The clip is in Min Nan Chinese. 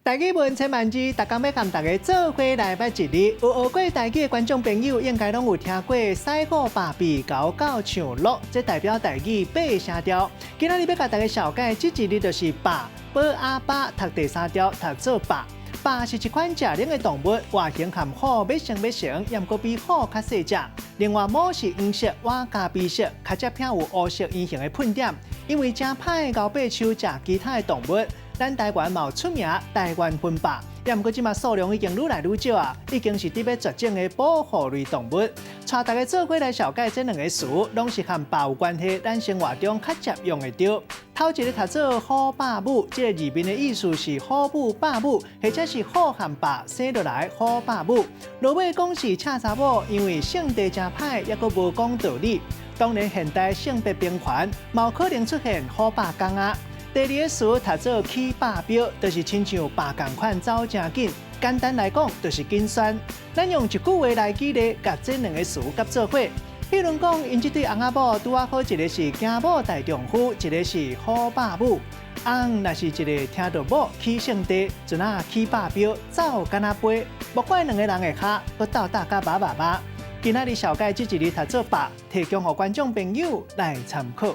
台語文千萬字，逐工欲佮大家做伙來捌一字。有學過台語的觀眾朋友，應該攏有聽過“西虎爸比猴狗唱鹿”，這代表台語八聲調。今仔日欲共大家紹介這一字就是“霸”，寶阿爸讀第三調讀做“霸”。霸是一款食奶的動物，外形和虎欲像欲像，毋過比虎較細隻。另外毛是黃色，倚咖啡色，跤脊偏有烏色圓形的噴點。因為誠歹𠢕爬樹食其他的動物。咱台灣嘛有出名台灣分霸，也毋過這馬數量已經愈來愈少啊，已經是佇欲絕種的保護類動物。帶大家做伙來紹介這兩个詞，攏是和霸有關係，咱生活中較捷用會著。頭一个讀做虎爸母，這个字面的意思是虎母爸母，或者是虎和爸生落來虎爸母。落尾講是赤查某，因為性地誠歹，猶閣無講道理。當然現代性別平權，嘛有可能出現虎爸公仔。第二个詞讀做起霸標，就是親像霸仝款走誠緊。簡單來講，就是緊旋。咱用一句話來舉例，共這兩个詞夾做伙。彼如講，𪜶這對翁仔某拄仔好，一个是驚某大丈夫，一个是虎爸母。翁若是一个聽著某起性地，陣仔起霸標，走敢若飛。莫怪兩个人的跤，閣鬥打甲麻麻麻。今仔日紹介這一字讀做霸，提供予觀眾朋友來參考。